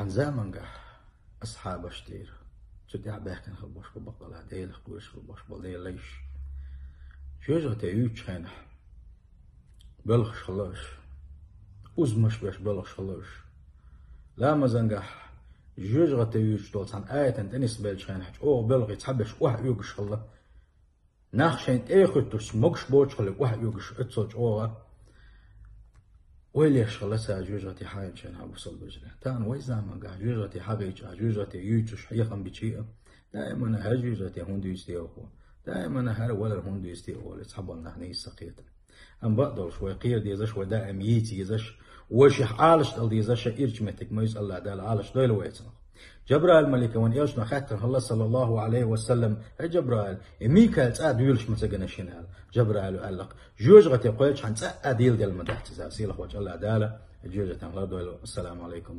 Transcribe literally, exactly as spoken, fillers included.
Цхьан замангахь асхьабаш дийра. Цу тӀехь баьхкина хилла болуш бу баккъала, Делах кхоьруш хилла болуш бу, Делан лайш. Жоьжахате юьйцучу хенахь, боьлхуш хилла уьш. Узамаш беш боьлхуш хилла уьш. Ламазангахь жоьжахате юьйцуш долу цхьана аятана тӀе нисбеллачу хенахь, чӀогӀа боьлхий цхьаберш охьаоьгуш хилла. Нах шайна тӀе а хӀуьттуш, могуш боцуш хилла охьаоьгуш, оццул чӀогӀа ойла еш хилла цара жоьжахате хьайначу хенахь, бусалба вежарий. Тахана вай замангахь жоьжахате хьагӀийча, жоьжахате юьйцуш хьехам бича а, даимана хӀара жоьжахате хӀунда юьйцу те оха? Даимана хӀара валар хӀунда юьйцу те олий, цхьаболу нах нийса ца кхета. Амма бакъдолуш, вай кхера дезаш, вай даим йийца езаш, вайшиъ Ӏалашдала дезаш, ирча меттиг ма ю иза, АллахӀ Дала Ӏалашдойла вайцунах. Джабраил малика вайн элчано хаьттина хилла, саллаллаху Ӏалайхи ва саллам: «ХӀей, Джабраил, и Микаил цӀа а дуьйлуш ма ца гина шена?» аьлла. Джабраила аьлла-кх: «Жоьжахате кхоьлличхьана цӀа а дийладелла ма дац иза». Сийлахь волчу АллахӀ Дала жоьжахатин лардойла. Ассаламу Ӏалайкум.